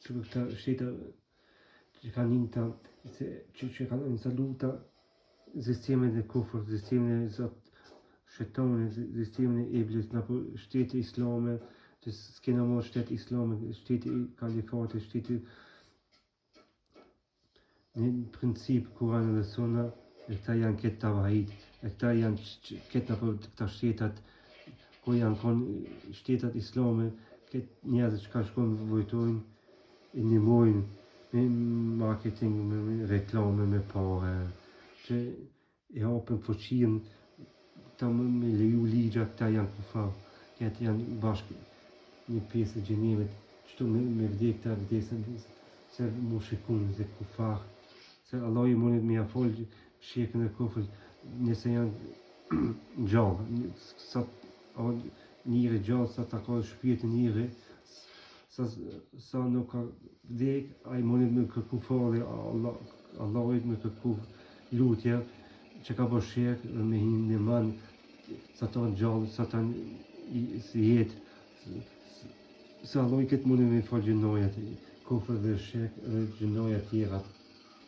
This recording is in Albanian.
Që këta shteta që kanë një ta, që, që kanë instalu ta sistemin e kufër, sistemin e zot shetanit, sistemin e iblis, në shtete islame, që s'kena mo shtet islame, shteti i kalifatit, shteti në princip Kur'an dhe Sunna, e këta janë këtë tavahid, e këta janë këtë apo këta shtetat, ku janë kon shtetat islame, këtë njerëzit që kanë shkojnë vojtojnë, i ndihmojnë me marketing, me, me reklame, me pare, që i hapën fuqinë, këta me, me leju ligja, këta janë kufar, këta janë bashkë një pjesë e xhenemit, qëtu me, me vdek këta vdesin se mushrikun, se kufar, se Allahu i mundet me ja fol shirkën e kufër, nëse janë gjallë, sa o njeri gjallë, sa ta ka shpirtin njeri, sa, sa nuk ka vdek, ai mundet me kërku falje Allah, Allahit me kërku lutje, që ka bo shirk dhe me hi në iman, sa ta gjallë, sa ta si jetë, se Allahu i këtë mundet me falë gjynajet, kufër dhe shirk dhe gjynajet tjerat.